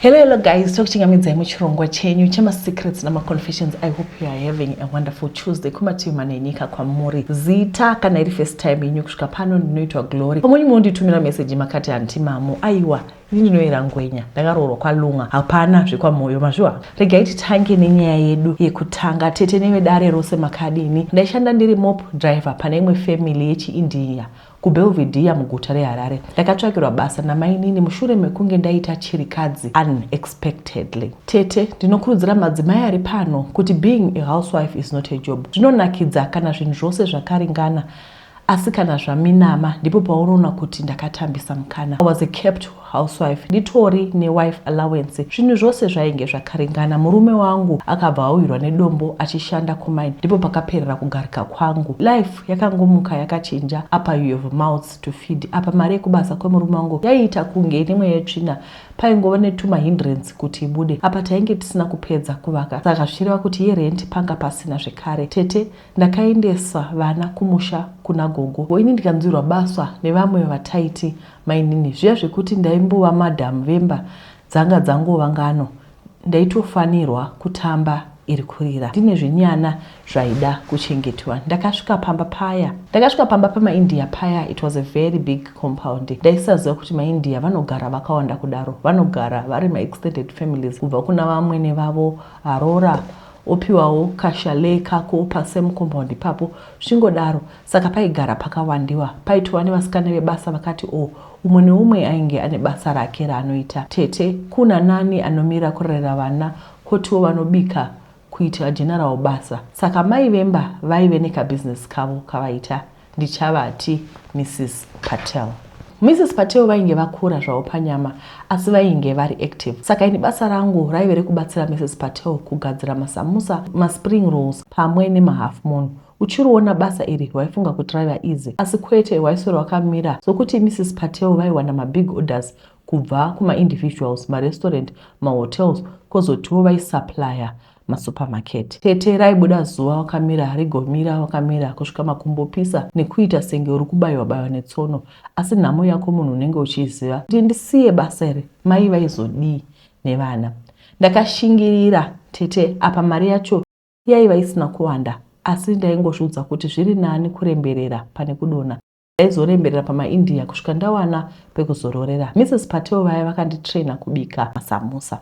Hello, hello guys, tokuchingamidzai muchirongwa chenyu chemasecrets namaconfessions. I hope you are having a wonderful Tuesday. Kumativi mana enyika kwamuri. Zita kana iri first time yenyu kusvika pano ndinoitwa Glory. Pamwe munonditumira message makati hanti mamo. Aiwa, ini ndinoera ngwenya. Ndakaroorwa kwaLunga. Hapana zvekwaMoyo mazviwa. Regai titange nenyaya yedu yekutanga. Tete nevedare rose makadini? Ndaishanda ndiri mop driver pane imwe family yechiIndia kuBelvedere muguta reHarare. Ndakatsvakirwa basa namainini mushure mekunge ndaita chirikadzi unexpectedly. Tete, ndinokurudzira madzimai ari pano kuti being a housewife is not a job. Zvinonakidza kana zvinhu zvose zvakaringana asi kana zvaminama ndipo paunoona kuti ndakatambisa mukana. I was a kept housewife nditori newife allowance. Zvinhu zvose zvainge zvakaringana. Murume wangu akabva awirwa nedombo achishanda kumine ndipo pakaperera kugarika kwangu. Life yakangomuka yakachinja apa you have mouths to feed. Apa mari yekubasa kwemurume wangu yaiita kunge ine mweya yetsvina. Paingova netuma hindrance kuti ibude. Apa tainge tisina kupedza kuvaka saka zvichireva kuti yerent panga pasina zvekare. Tete Ndakaendesa vana kumusha kuna gogo ini ndikanzwirwa baswa nevamwe vataiti mainini zviya zvekuti ndaimbova madam vemba dzanga dzangova ngano ndaitofanirwa kutamba iri kurira ndine zvinyana zvaida kuchengetwa ndakasvika pamba paya ndakasvika pamba pamaindia paya it was a very big compound ndaisaziva kuti maindia vanogara vakawanda kudaro vanogara vari maextended families kubva kuna vamwene vavo aroora opiwawo kachalet kako pasame compound ipapo zvichingodaro saka paigara pakawandiwa paitova nevasikana vebasa vakati o oh, umwe neumwe ainge ane basa rake raanoita tete kuna nani anomira kurera vana kotiwo vanobika kuitira general basa saka mai vemba vaive nekabusiness kavo kavaita Ndichavati Mrs Patel. Mrs Patel vainge vakura zvavo panyama asi vainge vari active saka ini basa rangu raive rekubatsira Mrs Patel kugadzira masamusa, maspring rolls pamwe nemahalf moon. Uchiriona basa iri waifunga kuti raiva easy asi kwete waiswera wakamira sokuti Mrs Patel vaiwana mabig orders kubva kumaindividuals, marestaurant, mahotels kozotiwo vaisupplier masupermarket. Tete raibuda zuva wakamira rigomira wakamira kusvika makumbo pisa nekuita senge uri kubaiwa baiwa netsono asi nhamo yako munhu unenge uchiiziva kuti ndisiye basa iri mai vaizodii nevana. Ndakashingirira tete apa mari yacho yaiva isina kuwanda asi ndaingozviudza kuti zviri nani kuremberera pane kudonha. Ndaizoremberera pamaIndia kusvika ndawana pekuzororera. Mrs Patel vaya vakanditrainer kubika masamusa.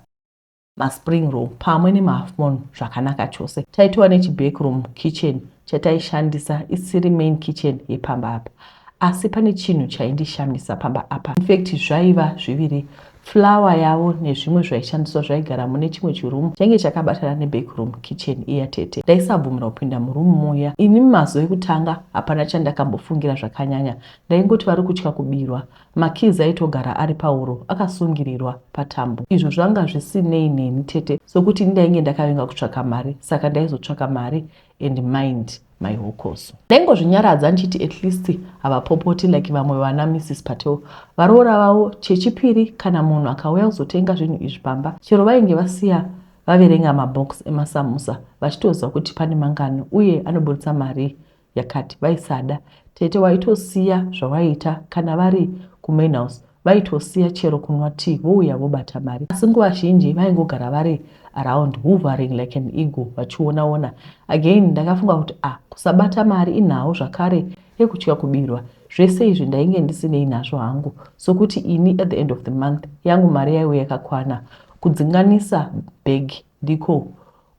Maspring roll pamwe nemahalf moon zvakanaka chose. Taitova nechiback room kitchen chataishandisa isiri main kitchen yepamba apa. Asi pane chinhu chaindishamisa pamba apa. Infact zvaiva zviviri. Flour yavo nezvimwe zvaishandiswa zvaigara mune chimwe chiroom chainge chakabatana neback room kitchen iya tete. Ndaisabvumirwa kupinda muroom muya. Ini mumazuva ekutanga hapana chandakambofungira zvakanyanya. Ndaingoti vari kutya kubirwa. Makeys aitogara ari pahuro akasungirirwa patambo. Izvo zvanga zvisinei neni tete sokuti ini ndainge ndakavenga kutsvaka mari saka ndaizotsvaka mari and mind my hokoso. Ndaingozvinyaradza ndichiti at least havapopoti like vamwe vana Mrs Patel varoora vavo. Chechipiri kana munhu akauya kuzotenga zvinhu izvi pamba chero vainge vasiya vaverenga mabox emasamusa vachitoziva kuti pane mangani uye anoburitsa mari yakati vaisada tete waitosiya zvawaiita kana vari kumain house vaitosiya chero kunwa tea vouya vobata mari asi nguva zhinji vaingogara vari around hovering like an eagle vachiona ona again ndakafunga kuti ah kusabata mari inhau zvakare yekutya kubirwa zvese izvi ndainge ndisinei nazvo hangu sokuti ini at the end of the month yangu mari yaiwe yakakwana kudzinganisa bag ndiko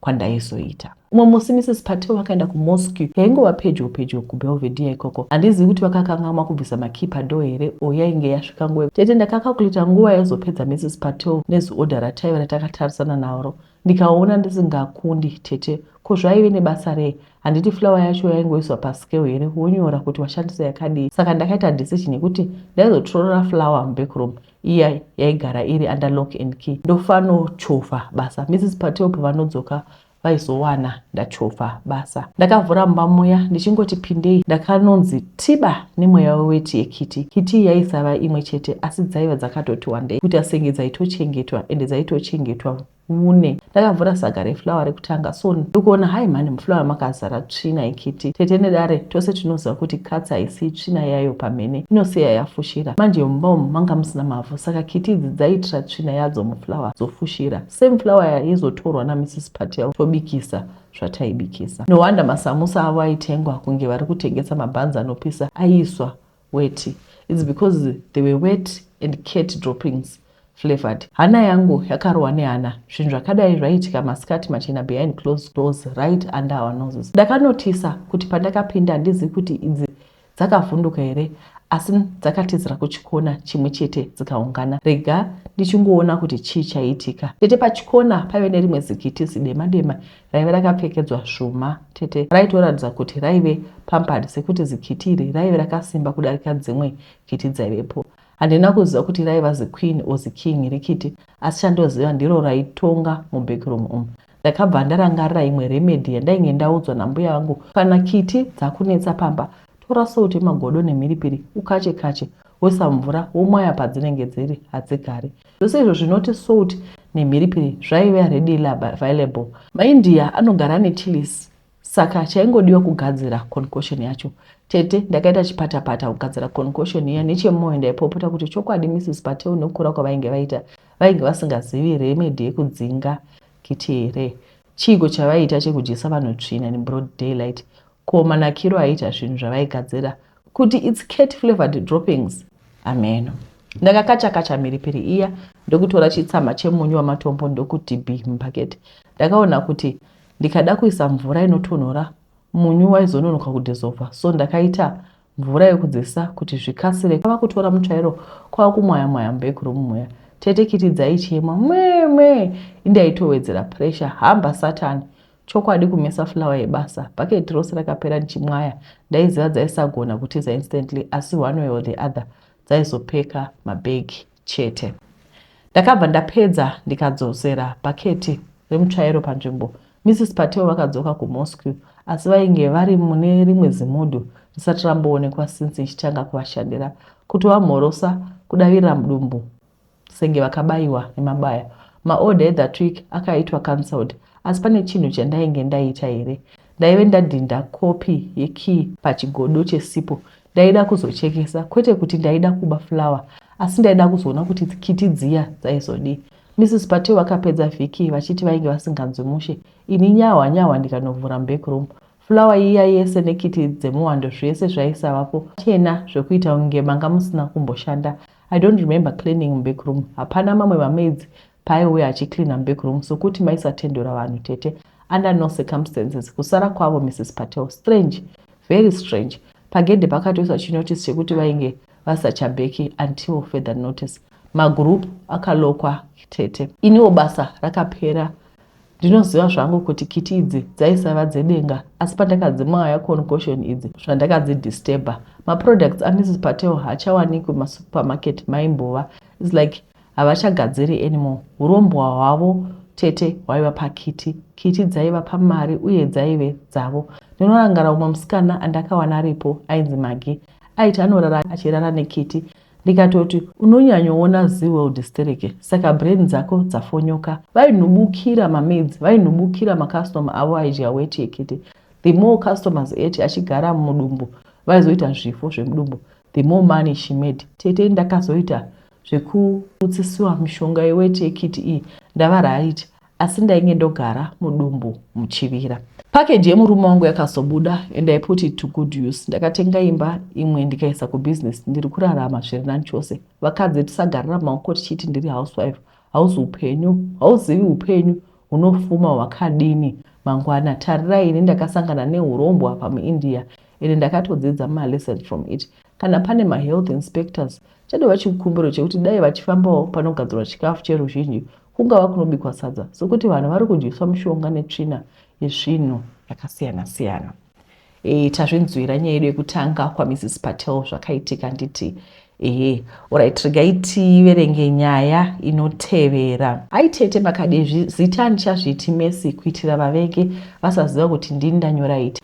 kwandaizoita. Umwe musi Mrs Patel vakaenda kumosque yaingova pedyo pedyo kuBelvedere ikoko. Handizivi kuti vakakangamwa kubvisa makey padoor here or yainge yasvika nguva. Tete ndakacalculata nguva yaizopedza Mrs Patel neziorder rataiva ratakatarisana naro ndikaona ndisingakundi tete. Ko zvaive nebasa rei? Handiti flour yacho yaingoiswa pascale here wonyora kuti washandisa yakadii? Saka ndakaita decision yekuti ndaizotorora flour mubackroom iya yaigara iri under lock and key ndofanochovha basa Mrs Patel pavanodzoka vaizowana ndachovha basa. Ndakavhura mumba muya ndichingoti pindei ndakanonzi tiba nemweya weweti yekiti. Kiti iyi yaisava imwe chete asi dzaiva dzakatoti wandei kuita senge dzaitochengetwa ende dzaitochengetwa. Une. Ndakavhura saga reflower rekutanga so ndikuona hai mhani muflower makazara tsvina ikiti. Tete nedare tose tinoziva kuti katsi haisii tsvina yayo pamhene inosiya yafushira. Manje mumba umu manga musina mavhu saka kiti idzi dzaiitira tsvina yadzo muflower dzofushira. Same flower yaizotorwa naMrs Patel tobikisa zvataibikisa. No wonder masamusa avo aitengwa kunge vari kutengesa mabhanzi anopisa aiiswa weti. It's because they were wet and cat droppings flavored. Hana yangu yakarohwa nehana. Zvinhu zvakadai zvaiitika masikati machena behind closed doors right under our noses. Ndakanotisa kuti pandakapinda handizivi kuti idzi dzakavhunduka here asi dzakatizira kuchikona chimwe chete dzikaungana. Rega ndichingoona kuti chii chaiitika. Tete pachikona paive nerimwe zikiti zidema dema raive rakapfekedzwa zvuma tete raitoratidza kuti raive pampered sekuti zikiti iri raive rakasimba kudarika dzimwe kiti dzaivepo. Handina kuziva kuti raiva ziqueen or ziking rekiti asi chandoziva ndiro raitonga mubackroom umu. Ndakabva ndarangarira imwe remedy yandainge ndaudzwa nambuya vangu kana kiti dzakunetsa pamba tora salt yemagodo nemhiripiri ukache kache woisa mvura womwaya padzinenge dziri hadzigari. Zvose izvo zvinoti salt nemhiripiri zvaive readily available. MaIndia anogara ane chilies saka chaingodiwa kugadzira concoction yacho. Tete ndakaita chipatapata kugadzira concoction iya nechemumoyo ndaipopota kuti chokwadi Mrs Patel nekukura kwavainge vaita vainge vasingazivi remedy yekudzinga kiti here. Chiiko chavaiita chekudyisa vanhu tsvina in broad daylight? Ko manakiro aiita zvinhu zvavaigadzira kuti its cat flavored droppings ameno. Ndakakacha kacha mhiripiri iya ndokutora chitsama chemunyu wamatombo ndokuti bhi mubhaketi. Ndakaona kuti ndikada kuisa mvura inotonhora munyu waizononoka kudissolva so ndakaita mvura yekudzisa kuti zvikasire kwava kutora mutsvairo kwava kumwaya mwaya mubackroom muya. Tete kiti dzaichema mwee mwee indaitowedzera pressure hamba satani Chokwadi kumisa flower yebasa. Bucket rose rakapera ndichimwaya. Ndaiziva dzaisagona kutiza instantly asi one way or the other dzaizopeka mabag chete. Ndakabva ndapedza ndikadzosera bucket remutsvairo panzvimbo. Mrs Patel vakadzoka kumosque asi vainge vari mune rimwe zimudhu risati ramboonekwa since ichitanga kuvashandira. Kutovamhorosa kudavirira mudumbu senge vakabaiwa nemabaya. Maorder ethat week akaitwa cancelled asi pane chinhu chandainge ndaita here? Ndaive ndadhinda copy yekey pachigodo chesipo ndaida kuzochekesa kwete kuti ndaida kuba flower asi ndaida kuzoona kuti kiti dziya dzaizodii. Mrs Patel vakapedza vhiki vachiti vainge vasinganzwi mushe ini nyahwa nyahwa ndikanovhura muback room Flower iya yese nekiti dzemuwando zvese zvaisavapo chena zvekuita kunge manga musina kumboshanda. I don't remember cleaning muback room. Hapana mamwe mamaids paaiuya achicleaner muback room sokuti maisatendura vanhu tete under no circumstances kusara kwavo Mrs Patel. Strange. Very strange. Pagedhe pakatoiswa chinotice chekuti vainge vasachabheki until further notice. Magroup akalokwa tete. Iniwo basa rakapera Ndinoziva zvangu kuti kiti idzi dzaisava dzedenga asi pandakadzimwaya concoction idzi zvandakadzidisturber. Maproducts aMrs Patel haachawanikwi mumasupermarket maimbova. It's like havachagadziri anymore. Hurombwa hwavo tete hwaiva pakiti. Kiti dzaiva pamari uye dzaive dzavo. Ndinorangara umwe musikana andakawana aripo ainzi Maggie. Aiti anorara achirara nekiti Ndikatoti unonyanyoona Zeeworld stereke saka brain dzako dzafonyoka. Vainhubukira mamaids vainhubukira macustomer avo aidya weti yekiti. The more customers ate achigara mudumbu vaizoita zvifo zvemudumbu the more money she made. Tete ndakazoita zvekutsisiwa mishonga yeweti yekiti iyi ndava right asi ndainge ndogara mudumbu muchivira. Package yemurume wangu yakazobuda and I put it to good use. Ndakatenga imba imwe ndikaisa kubusiness ndiri kurarama zviri nani chose. Vakadzi tisagarira maoko tichiti ndiri housewife. Hauzi upenyu, hauzivi upenyu hunofuma hwakadini mangwana. Tarirai ini ndakasangana nehurombwa pamuIndia ende ndakatodzidza malesson from it. Kana pane mahealth inspectors chadova chikumbiro chekuti dai vachifambawo panogadzirwa chikafu cheruzhinji kungava kunobikwa sadza sokuti vanhu vari kudyiswa mishonga netsvina yezvinhu yakasiyana siyana. E, tazvinzwira nyaya yedu yekutanga kwaMrs Patel zvakaitika nditi ehe orit regai tiverenge nyaya inotevera. Hai tete makadii zita handichazviti Mercy kuitira vavege vasaziva kuti ndini ndanyora iti.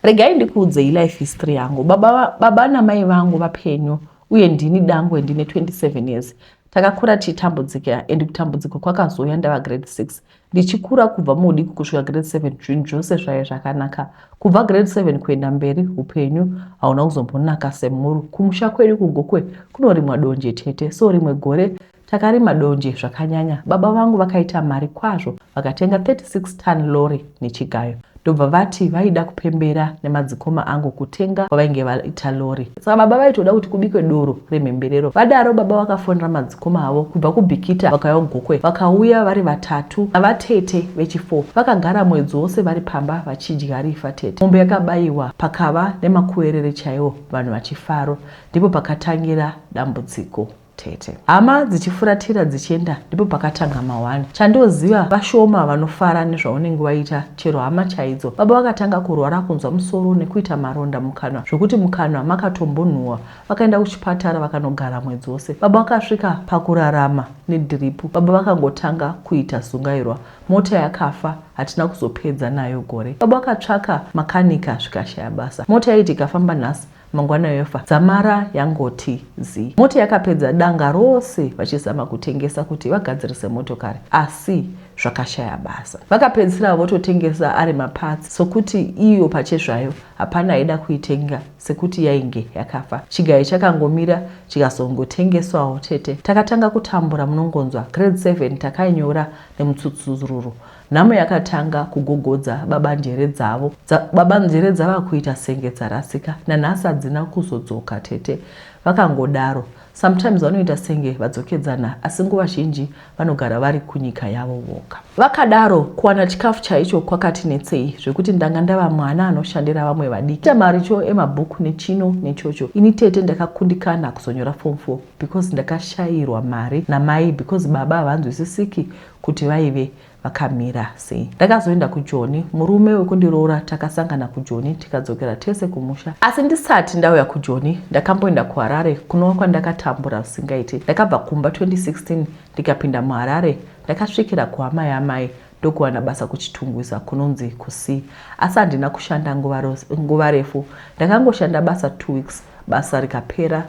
Regai ndikuudzei life history yangu. Baba, baba namai vangu vapenyu uye ndini dangwe ndine 27 years. Takakura tichitambudzika and kutambudzika kwakazouya ndava grade 6. Ndichikura kubva muudiki kusvika grade 7 zvinhu zvose zvaive zvakanaka. Kubva grade 7 kuenda mberi hupenyu hauna kuzombonaka semhuru. Kumusha kwedu kuGokwe kunorimwa donje tete so rimwe gore takarima donje zvakanyanya. Baba vangu vakaita mari kwazvo vakatenga 36 ton lorry nechigayo. Ndobva vati vaida kupembera nemadzikoma angu kutenga kwavainge vaita lorry. Saka baba vaitoda kuti kubikwe doro remhemberero. Vadaro baba vakafonera madzikoma avo kubva kuBikita vakauya kuGokwe. Vakauya vari vatatu navatete vechi4. Vakagara mwedzi wose vari pamba vachidya rifa tete. Mombe yakabaiwa pakava nemakuwerere chaiwo vanhu vachifaro. Ndipo pakatangira dambudziko. Tete. Hama dzichifuratira dzichienda ndipo pakatanga mahwani. Chandoziva vashoma vanofara nezvaunenge waita chero hama chaidzo. Baba vakatanga kurwara kunzwa musoro nekuita maronda mukanwa zvokuti mukanwa makatombonhuwa. Vakaenda kuchipatara vakanogara mwedzi wose. Baba vakasvika pakurarama nedhiripu. Baba vakangotanga kuita zungairwa. Mota yakafa hatina kuzopedza nayo gore. Baba vakatsvaka makanika zvikashaya basa. Mota yaiti ikafamba nhasi Mangwana yofa dzamara yangoti zii. Mota yakapedza danga rose vachizama kutengesa kuti vagadzirise motokari asi zvakashaya basa. Vakapedzisira vototengesa ari maparts sokuti iyo pachezvayo hapana aida kuitenga sekuti yainge yakafa. Chigayo chakangomira chikazongotengeswawo tete. Takatanga kutambura munongonzwa grade 7 takainyora nemutsutsururu. Nhamo yakatanga kugogodza baba njere dzavo dza, baba njere dzava kuita senge dzarasika nanhasi hadzina kuzodzoka tete vakangodaro. Sometimes vanoita senge vadzokedzana asi nguva zhinji vanogara vari kunyika yavo voga. Vakadaro kuwana chikafu chaicho kwakati netsei zvekuti ndanga ndava mwana anoshandira vamwe vadiki. Kuita maricho emabhuku nechino nechocho. Ini tete ndakakundikana kuzonyora form 4 because ndakashairwa mari namai because baba havanzwisisiki kuti vaive vakamira sei. Ndakazoenda kuJoni, murume wekundiroora takasangana kuJoni tikadzokera tese kumusha. Asi ndisati ndauya kuJoni ndakamboenda kuHarare kunova kwandakatambura zvisingaiti. Ndakabva kumba 2016 ndikapinda muHarare ndakasvikira kuhama yaamai ndokuwana basa kuChitungwiza kunonzi kuSea. Asi handina kushanda nguva refu ndakangoshanda basa 2 weeks basa rikapera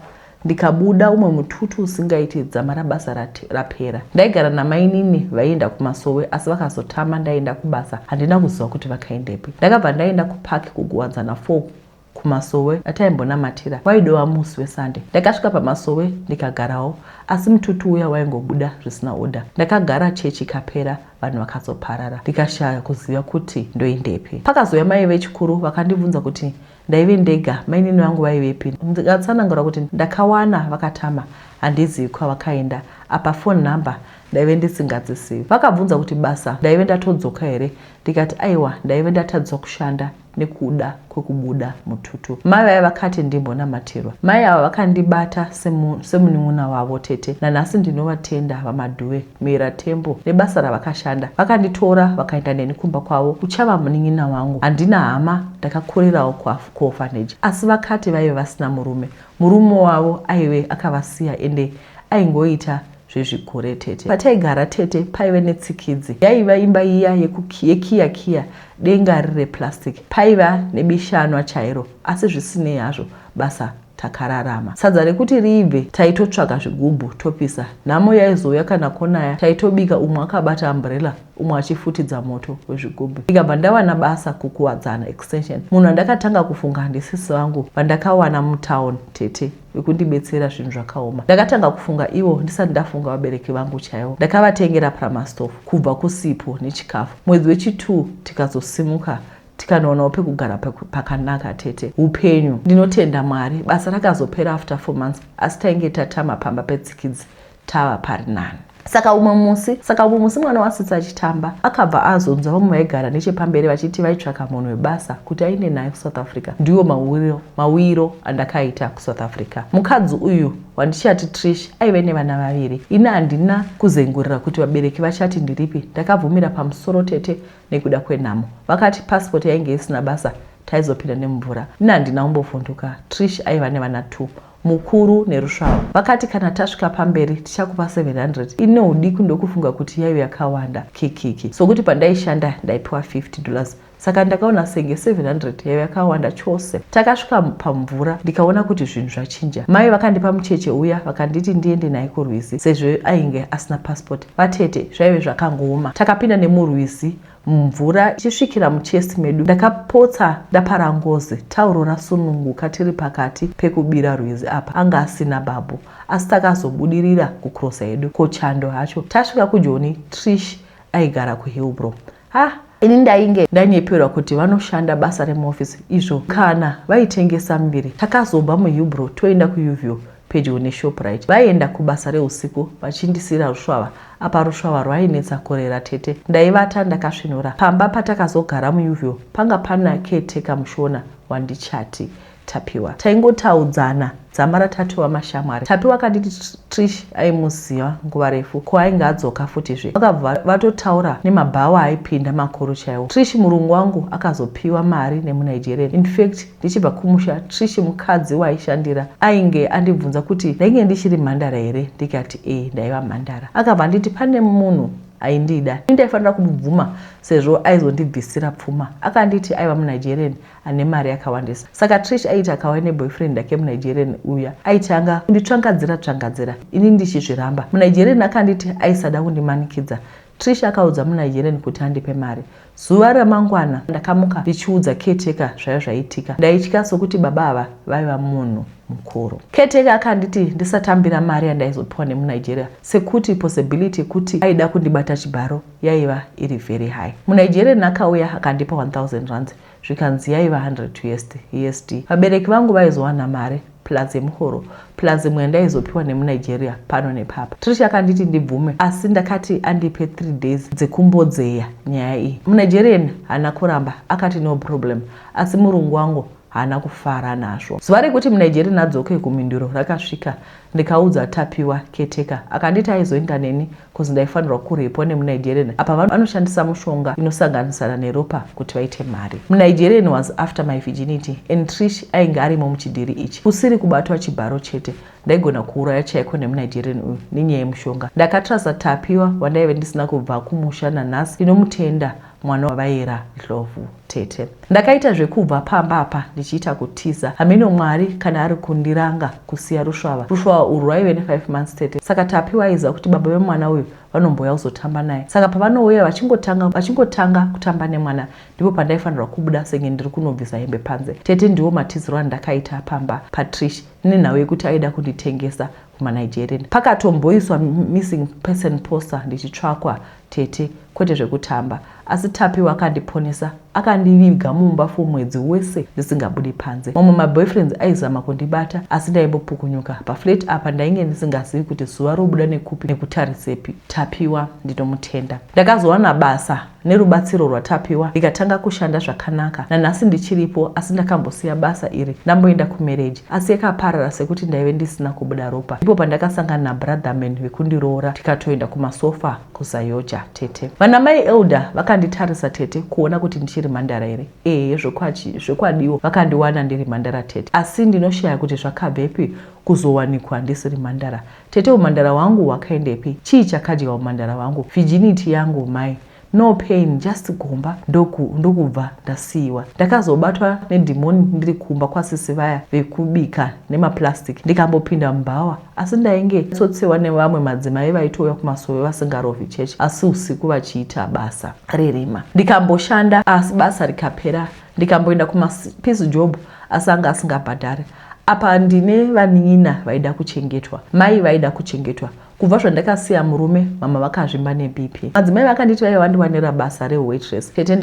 Ndikabuda umwe mututu usingaiti dzamara basa rapera. Ndaigara namainini vaienda kumasowe asi vakazotama ndaenda kubasa handina kuziva kuti vakaendepi. Ndakabva ndaenda kupark kuGuwadzana 4 kumasowe ataimbonamatira waidova musi weSunday. Ndakasvika pamasowe ndikagarawo asi mututu uya waingobuda zvisina order. Ndakagara chechi ikapera vanhu vakazoparara ndikashaya kuziva kuti ndoendepi. Pakazouya mai vechikuru vakandibvunza kuti Ndaive ndega, mainini vangu vaivepi? Ndikatsanangura kuti ndakawana vakatama handizivi kwavakaenda apa phone number ndaive ndisingadzisivi. Vakabvunza kuti basa ndaive ndatodzoka here ndikati aiwa ndaive ndatadzwa kushanda nekuda kwekubuda mututu. Mai vaya vakati ndimbonamatirwa. Mai ava vakandibata semunin'una wavo tete. Nanhasi ndinovatenda VaMadhuve, Mira Tembo nebasa ravakashanda. Vakanditora vakaenda neni kumba kwavo kuchava munin'ina wangu. Handina hama ndakakurirawo kuorphanage asi vakati vaive vasina murume. Murume wavo aive akavasiya ende aingoita zvezvigure tete. Pataigara tete paive netsikidzi. Yaiva imba iya yekiya kiya denga riri replastic. Paiva nebishanwa chairo asi zvisinei hazvo basa takararama. Sadza rekuti riibve taitotsvaga zvigubhu topisa. Nhamo yaizouya kana konaya taitobika umwe akabata umbrella umwe achifutidza moto wezvigubhu. Ndikabva ndawana basa kuKuwadzana extension. Munhu andakatanga kufunga ndisisi vangu vandakawana mutown tete vekundibetsera zvinhu zvakaoma. Ndakatanga kufunga ivo ndisati ndafunga vabereki vangu chaivo. Ndakavatengera pramastofu kubva kusipo nechikafu. Mwedzi wechi2 tikazosimuka tikanoonawo pekugara pakanaka tete. Hupenyu ndinotenda Mwari basa rakazopera after 4 months asi tainge tatama pamba petsikidzi tava pari nani. Saka umwe musi saka umwe musi mwana wasitsi achitamba akabva azonzwa vamwe vaigara nechepamberi vachiti vaitsvaka munhu webasa kuti aende naye kuSouth Africa. Ndiwo mawiro mawiro andakaita kuSouth Africa. Mukadzi uyu wandichati Trish aive nevana vaviri. Ini handina kuzengurira kuti vabereki vachati ndiripi. Ndakabvumira pamusoro tete nekuda kwenhamo. Vakati passport yainge isina basa. Taizopinda nemumvura. Ini handina kumbovhunduka. Trish aiva nevana 2. Mukuru nerusvava. Vakati kana tasvika pamberi tichakupa 700. Ini nehudiku ndokufunga kuti yaive yakawanda. Kikiki. Sokuti pandaishanda ndaipiwa 50 dollars. Saka ndakaona senge 700 yaive yakawanda chose. Takasvika pamvura ndikaona kuti zvinhu zvachinja. Mai vakandipa mucheche uya vakanditi ndiende naye kurwizi sezvo ainge asina passport. Vatete zvaive zvakangooma. Takapinda nemurwizi mvura ichisvikira muchest medu. Ndakapotsa ndapara ngozi. Tauro rasununguka tiri pakati pekubira rwizi apa anga asina bhabhu. Asi takazobudirira kucrossa hedu. Ko chando hacho. Tasvika kuJoni Trish aigara kuHillbrow. Ha ini ndainge ndanyeperwa kuti vanoshanda basa remuofisi izvo kana vaitengesa miviri. Takazobva muHillbrow toenda kuUview pedyo neShoprite. Vaienda kubasa reusiku vachindisiira rusvava. Apa rusvava rwainetsa kurera tete. Ndaivata ndakasvinura. Pamba patakazogara muUview panga pana caretaker muShona wandichati Tapiwa. Taingotaudzana dzamara tatova mashamwari. Tapiwa akanditi Trish aimuziva nguva refu ko ainge adzoka futizve. Vakabva vatotaura nemabhawa aipinda makuru chaiwo. Trish murungu wangu akazopiwa mari nemuNigerian. In fact ndichibva kumusha Trish mukadzi waaishandira ainge andibvunza kuti ndainge ndichiri mhandara here ndikati ee ndaiva mhandara. Akabva anditi pane munhu aindida. Ini ndaifanira kumubvuma sezvo aizondibvisira pfuma. Akanditi aiva muNigerian ane mari yakawandisa. Saka Trish aiti akauya neboyfriend yake muNigerian uya aitanga kunditsvangadzira tsvangadzira ini ndichizviramba. MuNigerian akanditi aisada kundimanikidza. Trish akaudza muNigerian kuti andipe mari. Zuva ramangwana ndakamuka ndichiudza caretaker zvaiva zvaitika. Ndaitya sokuti baba ava vaiva munhu mukuru. Caretaker akanditi ndisatambira mari yandaizopiwa nemuNigeria sekuti possibility yekuti aida kundibata chibharo yaiva iri very high. MuNigerian akauya akandipa 1000 rands zvikanzi yaiva 100 USD. Vabereki vangu vaizowana mari plus yemuhoro plus imwe yandaizopiwa nemuNigeria pano nepapa. Trish akanditi ndibvume asi ndakati andipe 3 days dzekumbodzeya nyaya iyi. MuNigerian haana kuramba akati no problem asi murungu wangu haana kufara nazvo. Zuva rekuti muNigerian adzoke kumhinduro rakasvika ndikaudza Tapiwa caretaker akanditi aizoenda neni cause ndaifanirwa kurepwa nemuNigerian apa vanoshandisa mushonga inosanganisana neropa kuti vaite mari. MuNigerian was after my virginity and Trish ainge arimo muchidhiri ichi. Kusiri kubatwa chibharo chete ndaigona kuuraya chaiko nemuNigerian uyu nenyaya yemushonga. Ndakatrusta Tapiwa wandaive ndisina kubva kumusha nanhasi ndinomutenda mwana wavaera Ndlovu tete. Ndakaita zvekubva pamba apa ndichiita kutiza. Hameno Mwari kana ari kundiranga kusiya rusvava. Rusvava urwu rwaive ne5 months tete. Saka Tapiwa aiziva kuti baba vemwana uyu vanombouya kuzotamba naye. Saka pavanouya vachingotanga vachingotanga kutamba nemwana ndipo pandaifanirwa kubuda senge ndiri kunobvisa hembe panze. Tete ndiwo matiziro andakaita pamba paTrish nenhau yekuti aida kunditengesa kumaNigerian. Pakatomboiswa missing person poster ndichitsvakwa tete kwete zvekutamba. Asi Tapiwa akandiponesa akandiviga mumba for mwedzi wese ndisingabudi panze. Mamwe maboyfriends aizama kundibata asi ndaimbopukunyuka. Paflat apa ndainge ndisingazivi kuti zuva robuda nekupi nekutarisepi. Tapiwa ndinomutenda. Ndakazowana basa nerubatsiro rwaTapiwa ndikatanga kushanda zvakanaka. Nanhasi ndichiripo asi ndakambosiya basa iri ndamboenda kumarriage asi yakaparara sekuti ndaive ndisina kubuda ropa. Ndipo pandakasangana nabrotherman vekundiroora tikatoenda kumasofa kuZayoja tete. Vanamai Elder vakanditarisa tete kuona kuti ndichiri mhandara here. Ehe zvokwadiwo vakandiwana ndiri mhandara tete. Asi ndinoshaya kuti zvakabvepi kuzowanikwa ndisiri mhandara. Tete umhandara hwangu hwakaendepi? Chii chakadya umhandara hwangu? Virginity yangu mai. No pain just gomba ndokubva ndasiiwa. Ndakazobatwa nedhimoni ndiri kumba kwasisi vaya vekubika nemaplastic ndikambopinda mubhawa asi ndainge tsotsewa nevamwe madzimai vaitouya kumasowe vasingarovhi chechi asi usiku vachiita basa rerima. Ndikamboshanda asi basa rikapera ndikamboenda kumapiece job asi anga asingabhadhari. Apa ndine vanin'ina vaida kuchengetwa, mai vaida kuchengetwa. Kubva zvandakasiya murume mama vakazvimba neBP. Madzimai vakanditi vaive vandiwanira basa rewaitress. Tete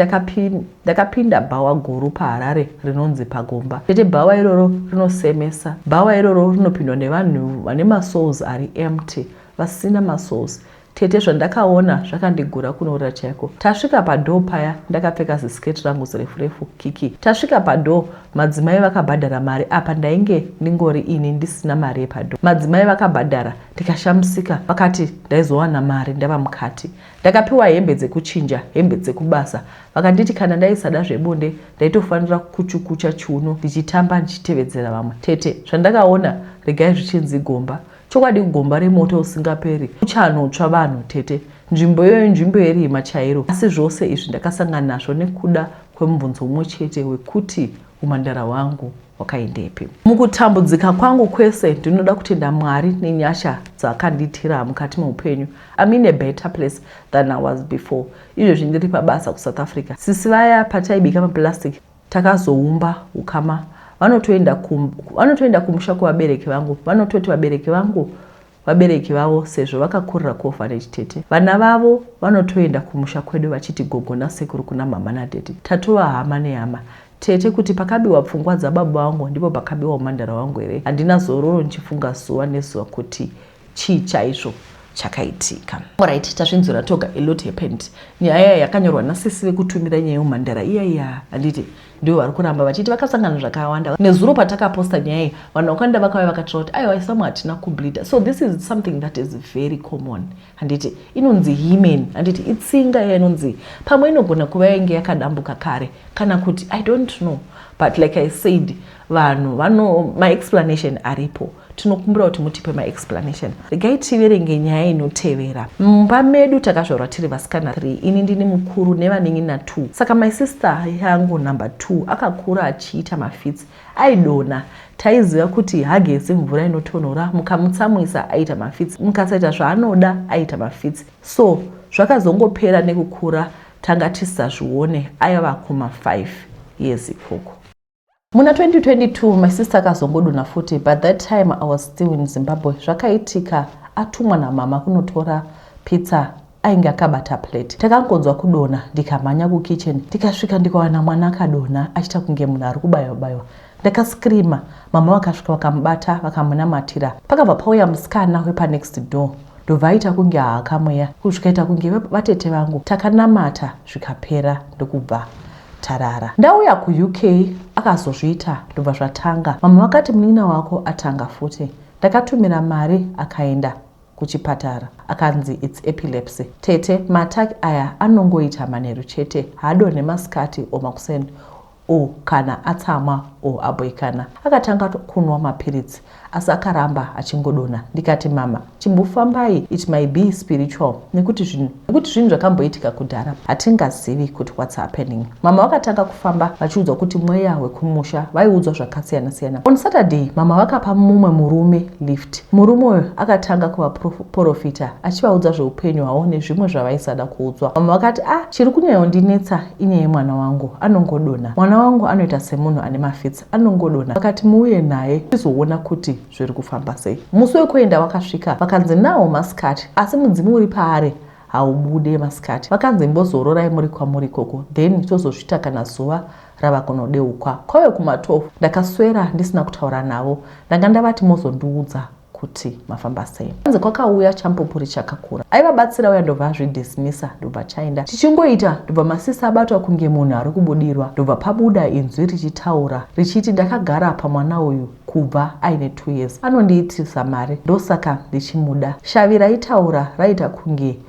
ndakapinda bhawa guru paHarare rinonzi Pagomba. Tete bhawa iroro rinosemesa. Bhawa iroro rinopindwa nevanhu vane masouls ari empty, vasina masouls. Tete, zvandakaona zvakandigura kunorira chaiko. Tasvika padoor paya, ndakapfeka zisiketi rangu zirefu refu kiki. Tasvika padoor, madzimai vakabhadhara mari. Apa ndainge ndingori ini ndisina mari yepadoor. Madzimai vakabhadhara, ndikashamisika. Vakati ndaizowana mari ndava mukati. Ndakapiwa hembe dzekuchinja, hembe dzekubasa. Vakanditi kana ndaisada zvebonde, ndaitofanira kuchukucha chiuno ndichitamba ndichitevedzera vamwe. Tete, zvandakaona, regai zvichinzi gomba. Chokwadi, gomba remoto usingaperi uchanotsva vanhu. Tete, nzvimbo iyoyo inzvimbo yerima chairo. Asi zvose izvi ndakasangana nazvo nekuda kwemubvunzo umwe chete wekuti umhandara hwangu hwakaendepi. Mukutambudzika kwangu kwese, ndinoda kutenda Mwari nenyasha dzaakandiitira mukati meupenyu. I'm in a better place than I was before. Izvezvi ndiri pabasa kuSouth Africa. Sisi vaya pataibika maplastic takazoumba ukama. Vanotoenda kumusha kwevabereki vangu, vanototi vabereki vangu vabereki vavo sezvo vakakurira kuorphanage. Tete, vana vavo vanotoenda kumusha kwedu vachiti gogo nasekuru kuna mama nadaddy. Tatova hama nehama. Tete, kuti pakabiwa pfungwa dzababa vangu ndipo pakabiwa umhandara wangu here? Handina zororo ndichifunga zuva nezuva kuti chii chaizvo chakaitika. Alright, tazvinzwira toga, a lot happened. Nyaya yakanyorwa nasisi vekutumira nyaya yeumhandara iya iya, handiti ndivo vari kuramba vachiti vakasangana zvakawanda. Nezuro patakaposta nyaya iyi, vanhu vakawanda vakauya vakataura kuti aiwa, isamwe hatina kubleeda. So this is something that is very common, handiti? Inonzi hymen, handiti? Itsinga iya inonzi pamwe inogona kuva yainge yakadambuka kare kana kuti I don't know, but like I said, vanhu vano maexplanation aripo. Tinokumbira kuti mutipe maexplanation. Regai tiverenge nyaya inotevera. Mumba medu takazvarwa tiri vasikana 3. Ini ndini mukuru nevanin'ina 2. Saka my sister yangu number 2 akakura achiita mafits, aidonha. Taiziva kuti hagezi mvura inotonhora, mukamutsamwisa aita mafits, mukasaita zvaanoda aita mafits. So zvakazongopera nekukura, tanga tisazvione aiva kuma5 years ikoko. Muna 2022 my sister akazongodonha futi, but that time I was still in Zimbabwe. Zvakaitika atumwa namama kunotora pizza, ainge akabata plate. Takangonzwa kudonha, ndikamhanya kukitchen. Ndikasvika ndikawana mwana akadonha achiita kunge munhu ari kubayiwa bayiwa. Ndakascreama. Mama vakasvika, vakamubata, vakamunamatira. Pakabva pauya musikana wepanext door, ndobva aita kunge haakamweya, zvikaita kunge vatete vangu. Takanamata zvikapera, ndokubva tarara. Ndauya kuUK akazozviita, ndobva zvatanga. Mama vakati munin'ina wako atanga futi. Ndakatumira mari, akaenda kuchipatara, akanzi it's epilepsy. Tete, maattack aya anongoita manheru chete, haadonhe masikati o makuseni o kana atsamwa o abhoikana. Akatanga kunwa mapiritsi, asi akaramba achingodonha. Ndikati, "Mama, chimbofambai, it might be spiritual, nekuti zvinhu zvakamboitika kudhara, hatingazivi kuti what's happening." Mama vakatanga kufamba vachiudzwa kuti mweya wekumusha. Vaiudzwa zvakasiyana-siyana. On Saturday mama vakapa mumwe murume lift. Murume uyu akatanga kuvaprofita achivaudza zveupenyu hwavo nezvimwe zvavaisada kuudzwa. Mama vakati, "Ah, chiri kunyanyondinetsa inyaya yemwana wangu, anongodonha. Mwana wangu anoita semunhu ane mafits, anongodonha." Vakati muuye naye tizoona kuti zviri kufamba sei. Musi wekuenda wakasvika, vakanzi nawo masikati, asi mudzimu uri paari haubude masikati. Vakanzi mbozororai muri kwamuri ikoko, then tozozvita kana zuva rava kunodeukwa. Kwave kuma12. Ndakaswera ndisina kutaura navo. Ndanga ndavati mozondiudza kuti mafamba sei. Anzi kwakauya chamupupuri chakakura aivabatsira uya, ndobva azvidismissa, ndobva chaenda. Chichingoita, ndobva masisi abatwa kunge munhu ari kubudirwa, ndobva pabuda inzwi richitaura richiti, "Ndakagara pamwana uyu kubva aine 2 years, anondiitisa mari, ndosaka ndichimuda." Shavi raitaura raita kunge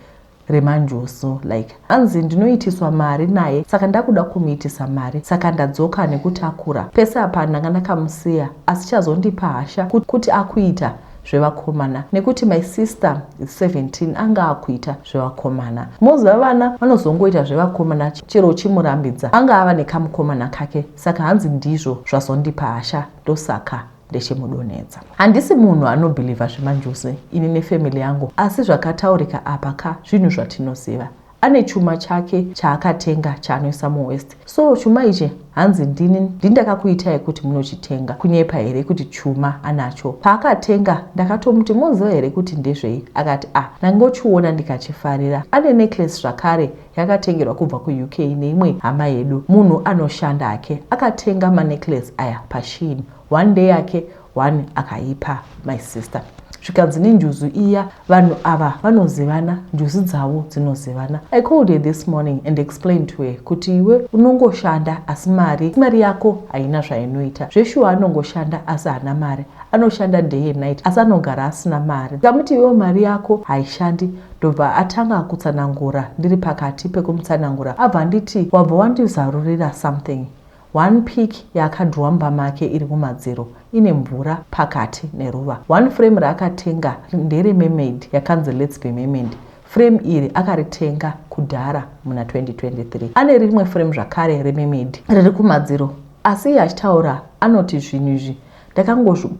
remanjuzu like. Anzi ndinoitiswa mari naye, saka ndakuda kumuitisa mari, saka ndadzoka nekuti akura. Pese apa ndanga ndakamusiya, asi chazondipa hasha kuti akuita zvevakomana, nekuti my sister is 17, anga akuita zvevakomana. Moziva vana vanozongoita zvevakomana chero uchimurambidza. Anga ava nekamukomana kake. Saka hanzi ndizvo zvazondipa hasha, ndosaka ndechimudonhedza. Handisi munhu anobhilivha zvemanjuzi ini nefamily yangu, asi zvakataurika apa ka zvinhu zvatinoziva. Ane chuma chake chaakatenga chaanoisa muwaist. So chuma ichi hanzi ndini ndindakakuitai kuti munochitenga. Kunyepa here kuti chuma anacho? Paakatenga ndakatomuti, "Moziva here kuti ndezvei?" Akati, "Ah, ndangochiona ndikachifarira." Ane necklace zvakare yakatengerwa kubva kuUK neimwe hama yedu. Munhu anoshanda hake. Akatenga manecklace aya paShein. One day yake, one akaipa my sister. Zvikanzi nenjuzu iya, vanhu ava vanozivana, njuzu dzavo dzinozivana. I called her this morning and explained to her kuti iwe unongoshanda asi mari yako haina zvainoita. Zveshuwa anongoshanda asi haana mari. Anoshanda day and night asi anogara asina mari. Ndikamuti iwewo mari yako haishandi, ndobva atanga kutsanangura. Ndiri pakati pekumutsanangura abva anditi, "Wabva wandizarurira something." One pic yaakadhirowa mumba make iri kumadziro, ine mvura pakati neruva. One frame raakatenga nderemermaid, yakanzi "Let's be mermaid". Frame iri akaritenga kudhara muna 2023. Ane rimwe frame zvakare remermaid riri kumadziro, asi iye achitaura anoti, "Zvinhu izvi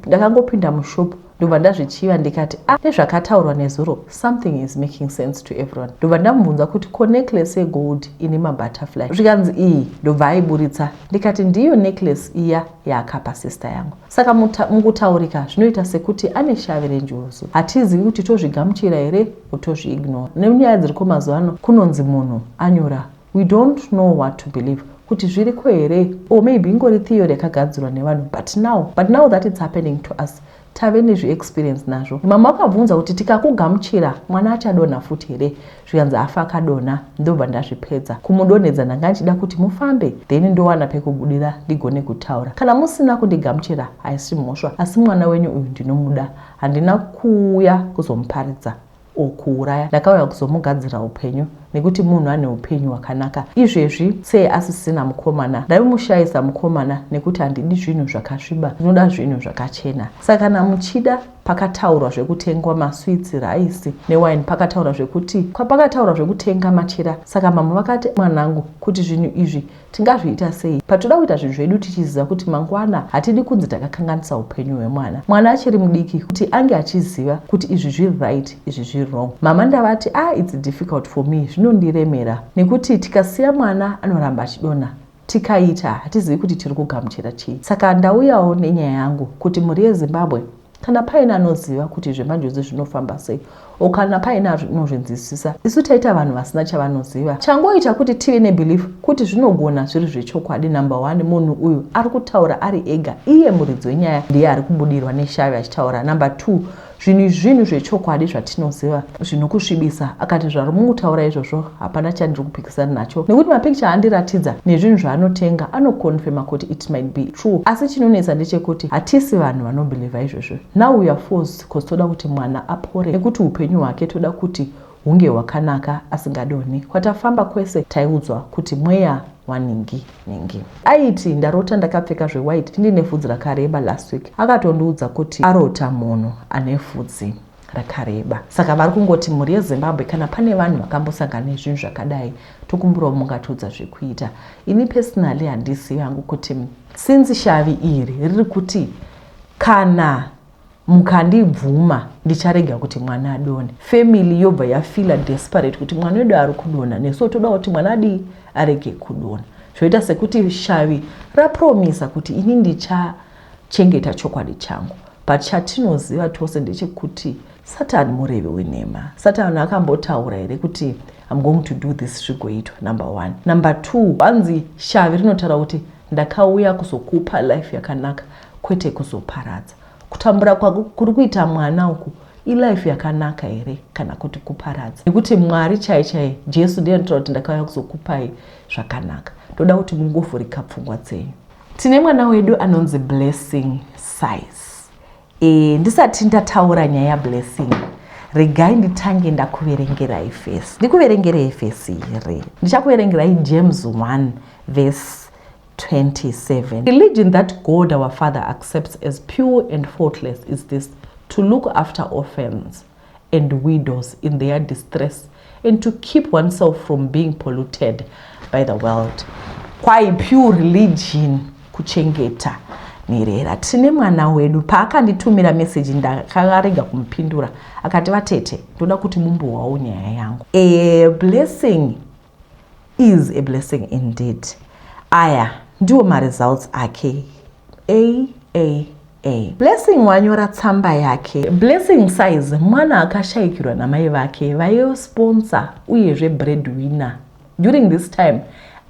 ndakangopinda mushop, ndobva ndazvichiva, ndikati a ah, nezvakataurwa nezuro, something is making sense to everyone." Ndobva ndamubvunza kuti, "Ko necklace yegold ine mabutterfly?" Zvikanzi, "Iyi." Ndobva aiburitsa, ndikati, "Ndiyo necklace iya yaakapa sister yangu." Saka mukutaurika zvinoita sekuti ane shavi renjuzu. Hatizivi kuti tozvigamuchira here, kutozviignore. Nenyaya dziriko mazuva ano, kunonzi munhu anyura, we don't know what to believe, kuti zviriko here or maybe ingori theory yakagadzirwa nevanhu. But now that it's happening to us, tave nezviexperience nazvo. Mama vakabvunza kuti, "Tikakugamuchira, mwana achadonha futi here?" Zvikanzi, "Afa akadonha, ndobva ndazvipedza kumudonhedza. Ndanga ndichida kuti mufambe, then ndowana pekubudira ndigone kutaura. Kana musina kundigamuchira, haisi mhosva, asi mwana wenyu uyu ndinomuda. Handina kuuya kuzomuparidza kuuraya, ndakauya kuzomugadzira upenyu, nekuti munhu ane upenyu hwakanaka. Izvezvi sei asisina mukomana, ndaimushayisa mukomana nekuti handidi zvinhu zvakasviba, ndinoda zvinhu zvakachena. Saka kana muchida, pakataurwa zvekutengwa masweets, rice newine, pakataurwa zvekuti, pakataurwa zvekutenga machira. Saka mama vakati, 'Mwanangu, kuti zvinhu izvi tingazviita sei patoda kuita zvinhu zvedu tichiziva kuti mangwana hatidi kunzi takakanganisa upenyu hwemwana? Mwana achiri mudiki kuti ange achiziva kuti izvi zviri right, izvi zviri wrong.' Mama ndavati, 'Ah, it's difficult for me, zvinondiremera, nekuti tikasiya mwana anoramba achidonha. Tikaita, hatizivi kuti tiri kugamuchira chii. Saka ndauyawo nenyaya yangu kuti mhuri yeZimbabwe, kana paine anoziva kuti zvemanjuzu zvinofamba sei, o kana paine anozvinzwisisa. Isu taita vanhu vasina chavanoziva. Changoita kuti tive nebelief kuti zvinogona zviri zvechokwadi, number one, munhu uyu ari kutaura ari ega, iye muridzi wenyaya ndiye ari kubudirwa neshavi achitaura. Number two, zvinhu zvechokwadi zvatinoziva zvinokusvibisa." Akati, "Zvari mukutaura izvozvo hapana chandiri kupikisana nacho, nekuti mapicture andiratidza nezvinhu zvaanotenga anoconfirma kuti it might be true. Asi chinonetsa ndechekuti hatisi vanhu vanobelieva izvozvo. Now we are forced, because toda kuti mwana apore, nekuti upenyu hwake toda kuti hunge hwakanaka, asingadoni. Kwatafamba kwese taiudzwa kuti mweya waningi ningi." Aiti, "Ndarota ndakapfeka zvewhite, ndine vhudzi rakareba last week." Akatondiudza kuti arota munhu ane vhudzi rakareba. Saka vari kungoti, mhuri yeZimbabwe, kana pane vanhu vakambosangana nezvinhu zvakadai, tokumburawo mungatiudza zvekuita. Ini personally handisi yangu kuti since shavi iri riri kuti, "Kana mukandibvuma, ndicharega kuti mwana adone," family yobva yafeela desperate kuti mwana wedu ari kudonha, nesuwo toda kuti mwana adii, arege kudonha. Zvoita sekuti shavi rapromisa kuti, "Ini ndichachengeta chokwadi changu." But chatinoziva tose ndechekuti Satani murevi wenhema. Satani akambotaura here kuti, "I'm going to do this," zvigoitwa? Number one. Number two, hanzi shavi rinotaura kuti, "Ndakauya kuzokupa life yakanaka, kwete kuzoparadza." Kutambura kuri kuita mwana uku ilife yakanaka here kana kuti kuparadza? Nekuti Mwari chai chai, Jesu, ndiye anotaura kuti, "Ndakauya kuzokupai zvakanaka." Ndoda kuti mungovhurika pfungwa dzenyu. Tine mwana wedu anonzi Blessing Size. Ndisati ndataura nyaya yaBlessing, regai nditange ndakuverengerai verse. Ndikuverengerei verse here? Ndichakuverengerai James 1 verse 27. "Religion that God our Father accepts as pure and faultless is this: to look after orphans and widows in their distress and to keep oneself from being polluted by the world." Kwai pure religion kuchengeta nherera. Tine mwana wedu. Paakanditumira meseji, ndakarega kumupindura. Akati, "Vatete, ndoda kuti mumbowawo nyaya yangu." A blessing is a blessing indeed. Aya ndiwo maresults ake, A A A. Blessing wanyora tsamba yake. Blessing Size, mwana akashayikirwa namai vake vaisponsor uyezve breadwinner. During this time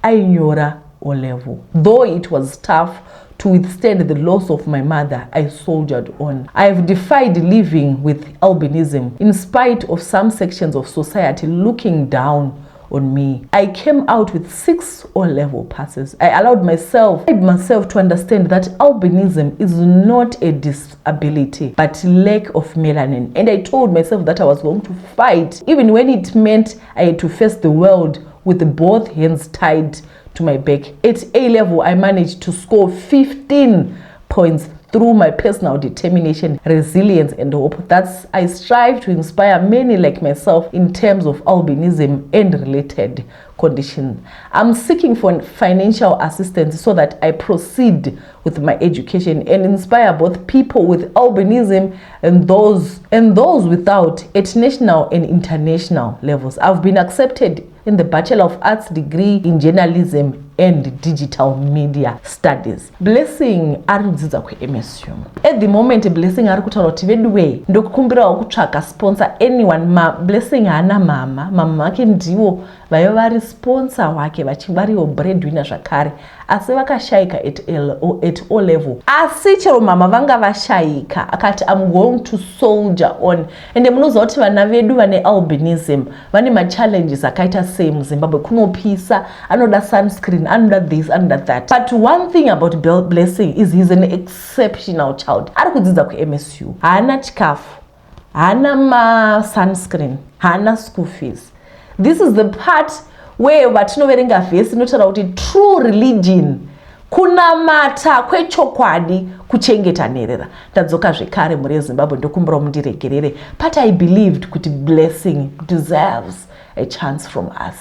ainyora O level, though it was tough. to withstand the loss of my mother, I soldiered on. I have defied living with albinism in spite of some sections of society looking down on me. I came out with six O-level passes. I allowed myself to understand that albinism is not a disability, but lack of melanin. And I told myself that I was going to fight, even when it meant I had to face the world with both hands tied to my back. At A level, I managed to score 15 points through my personal determination, resilience, and hope. That's I strive to inspire many like myself in terms of albinism and related conditions. I'm seeking for financial assistance so that I proceed with my education and inspire both people with albinism and those without at national and international levels. I've been accepted in the Bachelor of Arts degree in Journalism and Digital Media Studies. Blessing ari kudzidza kuMSU at the moment. Blessing ari kutaura kuti, "Veduwei, ndokukumbirawo kutsvaka sponsor, anyone." Ma Blessing haana mama. Mama vake ndivo vaiva vari sponsor wake, variwo breadwinner zvakare, asi vakashayika at O level. Asi chero mama vanga vashayika, akati, "I'm going to soldier on." Ende munoziva kuti vana vedu vane albinism vane machallenges akaita sei muZimbabwe. Kunopisa, anoda sunscreen, anoda this, anoda that. But one thing about Blessing is he's an exceptional child. Ari kudzidza kuMSU, haana chikafu, haana masunscreen, haana school fees. This is the part where vatinoverenga vhesi inotaura kuti true religion, kunamata kwechokwadi, kuchengeta nherera. Ndadzoka zvekare, mhuri yeZimbabwe. Ndokumbirawo mundiregerere, but I believed kuti Blessing deserves a chance from us.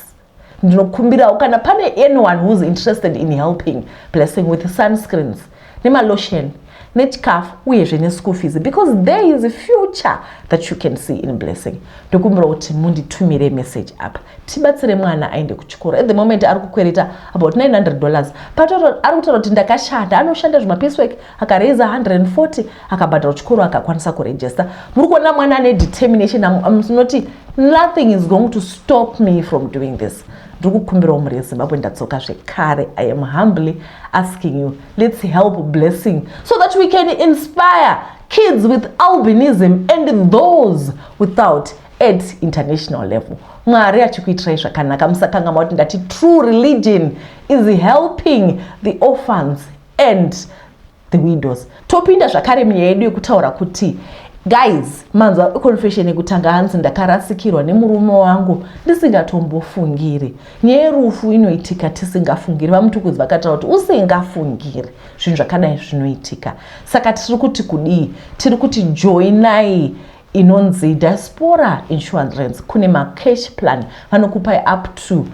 Ndinokumbirawo kana pane anyone who's interested in helping Blessing with sunscreens, nemalotion, nechikafu, uyezve neschool fees, because there is a future that you can see in Blessing. Ndokumbira kuti munditumire message apa, tibatsire mwana aende kuchikoro. At the moment ari kukwereta about $900, but ari kutaura kuti ndakashanda, anoshanda zvimapiecework, akaraisa 140, akabhadhara chikoro, akakwanisa kuregister. Muri kuona mwana ane determination, anoti, "Nothing is going to stop me from doing this." Ndiri kukumbirawo, mhuri yeZimbabwe, ndadzoka zvekare. I am humbly asking you, let's help Blessing so that we can inspire kids with albinism and those without at international level. Mwari achikuitirai zvakanaka. Musakanganwa kuti ndati true religion is helping the orphans and the widows. Topinda zvakare munyaya yedu yekutaura kuti, guys, manzwa confession yekutanga, hanzi, "Ndakarasikirwa nemurume wangu ndisingatombofungiri." Nyaya yerufu inoitika tisingafungiri. VaMutukudzi vakataura kuti usingafungiri zvinhu zvakadai zvinoitika. Saka tiri kuti kudii? Tiri kuti joinai inonzi Diaspora Insurance. Kune macash plan vanokupai up to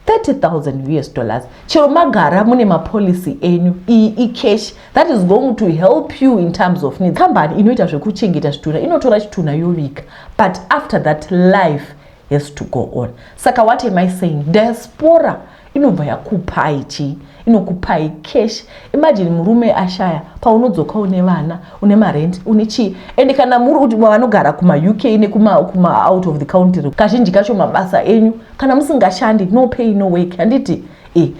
US$30,000 chero magara mune mapolicy enyu. Iyi icash that is going to help you in terms of needs. Kambani inoita zvekuchengeta zvitunha inotora chitunha yovika, but after that life has to go on. Saka what am I saying? Diaspora inobva yakupai chii? Inokupai cash. Imagine murume ashaya, paunodzoka une vana, une marent, une chii. Ende kana muri kuti vanogara kumaUK nekuma out of the country, kazhinji kacho mabasa enyu, kana musingashandi, no pay, no work, handiti?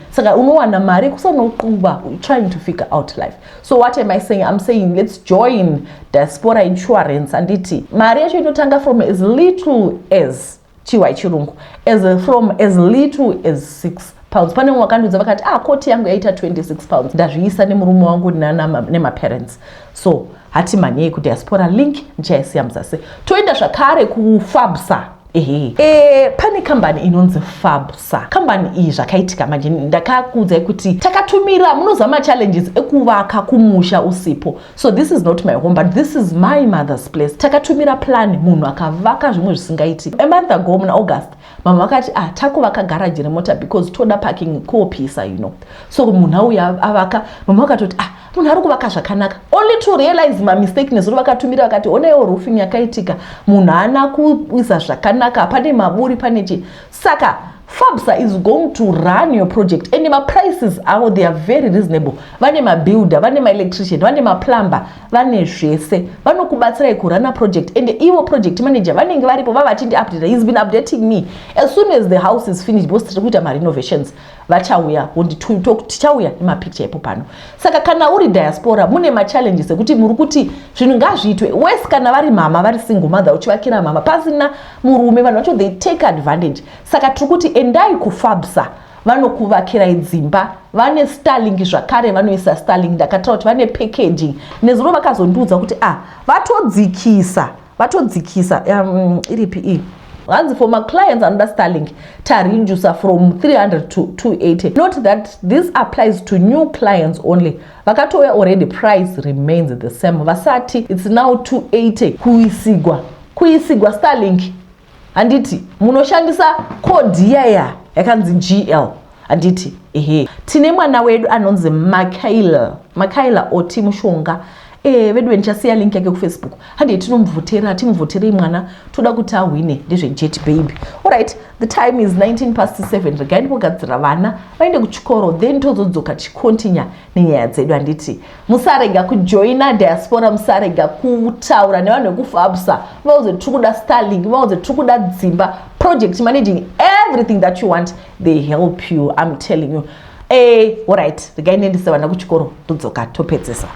Saka unowana mari kusanoquba trying to figure out life. So what am I saying? I'm saying let's join Diaspora Insurance, handiti? Mari yacho inotanga from as little as chiwa chirungu as from as little as £6. Pane mumwe wakandiudza, vakati, "Ah, quote yangu yaita £26, ndazviisa nemurume wangu nemaparents." So hati mhanyei kuDiaspora, link ndichaisiya muzasi. Toenda zvakare kuFABSA. Ehe, pane kambani inonzi FABSA. Kambani iyi, zvakaitika manje, ndakakuudzai kuti takatumira, munoziva machallenges ekuvaka kumusha usipo. So this is not my home, but this is my mother's place. Takatumira plan, munhu akavaka zvimwe zvisingaiti. A month ago, muna August, mama vakati, "Ah, takuvaka garaji remota because toda parking, kopisa." So munhu auya avaka. Mama vakatoti, "Ah, munhu ari kuvaka zvakanaka," only to realize mamistake. Nezuro vakatumira vakati, "Onaiwo roofing yakaitika, munhu haana kuisa zvakanaka, pane maburi, pane chii." Saka Fabsa is going to run your project, and maprices avo, they are very reasonable. Vane mabuilder, vane maelectrician, vane maplumber, vane zvese. Vanokubatsirai kuruna project, and ivo project manager vanenge varipo vavachindi-updata. He's been updating me as soon as the house is finished, because tiri kuita marenovations. Vachauya, tichauya nemapicture ipo pano. Saka kana uri diaspora, mune machallenges ekuti muri kuti zvinhu ngazviitwe wese. Kana vari mama vari single mother, uchivakira mama pasina murume, vanhu vacho, they take advantage. Saka tiri kuti endai kuFabsa, vanokuvakirai dzimba. Vane Starlink zvakare, vanoisa Starlink. Ndakataura kuti vane packaging. Nezuro vakazondiudza kuti ah, vatodzikisa, vatodzikisa. Iripi iyi? Hanzi for maclients anoda Starlink, taredusa from 300 to 280. Note that this applies to new clients only. Vakatouya already, price remains the same. Vasati, it's now 280 kuisigwa Starlink, handiti? Munoshandisa code iyaya yakanzi GL, handiti? Ehe, tine mwana wedu anonzi Makaila, Makaila Oti Mushonga. Vedu, ndichasiya link yake kuFacebook. Handei tinomuvhotera, timuvhoterei mwana, toda kuti ahwine. Ndezvejet baby. Alright, the time is 19 past 7. Regai ndipogadzira vana vaende kuchikoro, then tozodzoka tichicontinue nenyaya dzedu, handiti? Musarega kujoina diaspora, musarega kutaura nevanhu vekuFabsa. Vauze tiri kuda Starlink, vauze tiri kuda dzimba, project managing, everything that you want, they help you, I'm telling you. Alright, regai ndiendese vana kuchikoro, todzoka topedzesa.